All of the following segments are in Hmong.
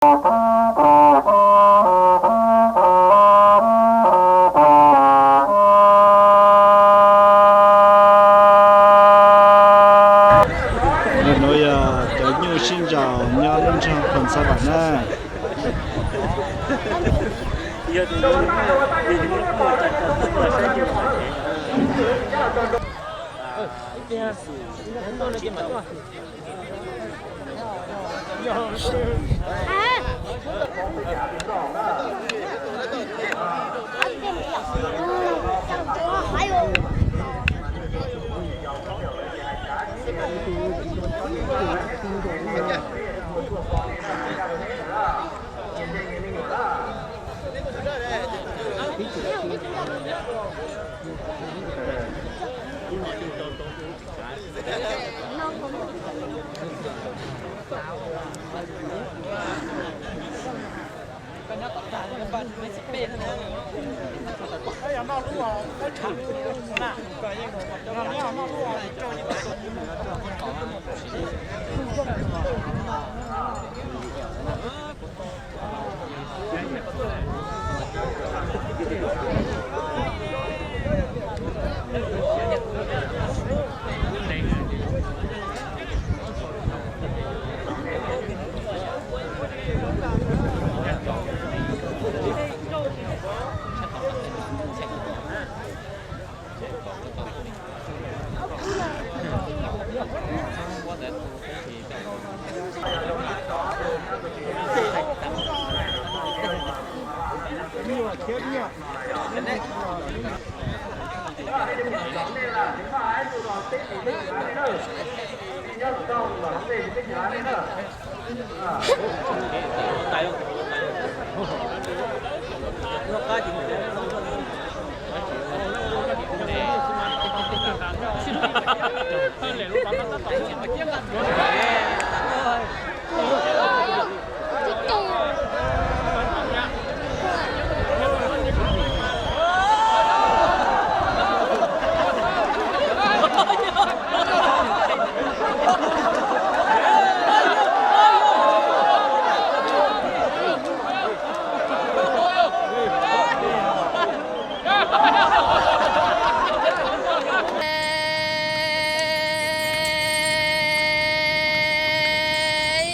Nuav yog cov nyuj sib nraus nyob lub nroog Phoos Xab Vam na.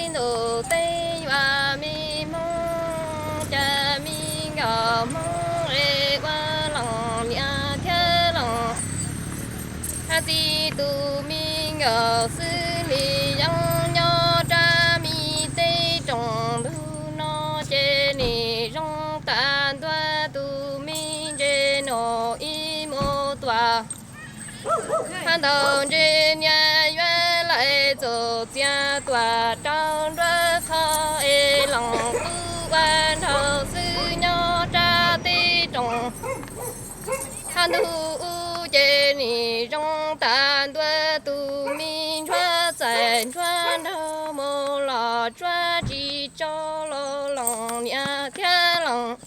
Ntuj teb yuav me Hmoob, cas me nkauj Hmoob es ua loos niam thiab loos. Hab txij tus me nkauj xwb li yeej nyob rau me teb rooj ntug no ces nim zoo tas ntua tus me ntses no ib mus tuaj. Hab ntaus ntses niam yuav laim txuj txias tuaj rau nruab qhov es loos tub ua nraug xwb nyob rau teb rooj. Hab ntuj ub ces nim zoo tas ntua tus me ntsuab txais ntsuab nraug mus los tsuab tsis tso los loos niam thiab loos.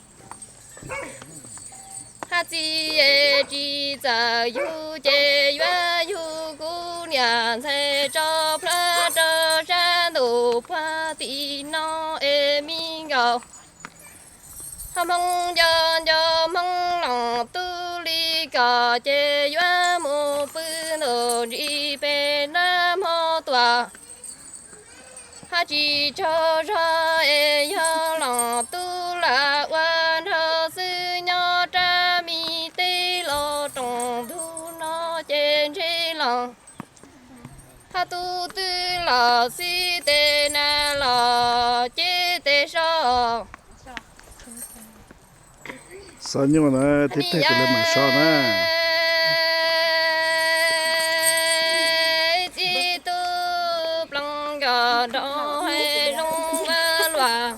Hab txij es tsis txawm yug ces yuav yug kuv niam ntxhais tso plab rau sab ntuj puag tim no es me nkauj. Hab Hmoob nco nco Hmoob loos tub li koj ces yuav mus pw ntuj ntsis pem nab hmo tuaj. Hab tsis tsaug zog es yog loos tub lam ua nraug xwb nyob rau me teb los rooj ntug no ces ntshe loos. Hab tub twb los xib tes nas los ces tes so. Xav nyuaj na, tib teg kuv le mam so na. Txij tub ploog nkauj nraug hais zoo ua luaj.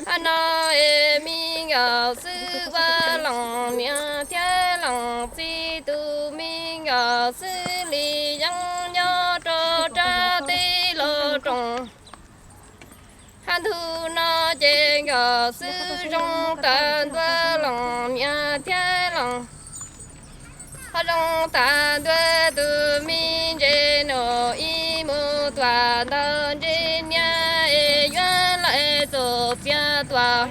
Hab no es me nkauj xwb ua loos niam thiab loos, txij tus me nkauj xwb li yeej nyob rau rab teb los rooj. Hab ntuj no ces nkauj xwb zoo tas ntua loos niam thiab loos. Hab zoo tas ntua tus me ntses no ib mus tuaj ntaus ntses niam es yuav laim Tus piab tua.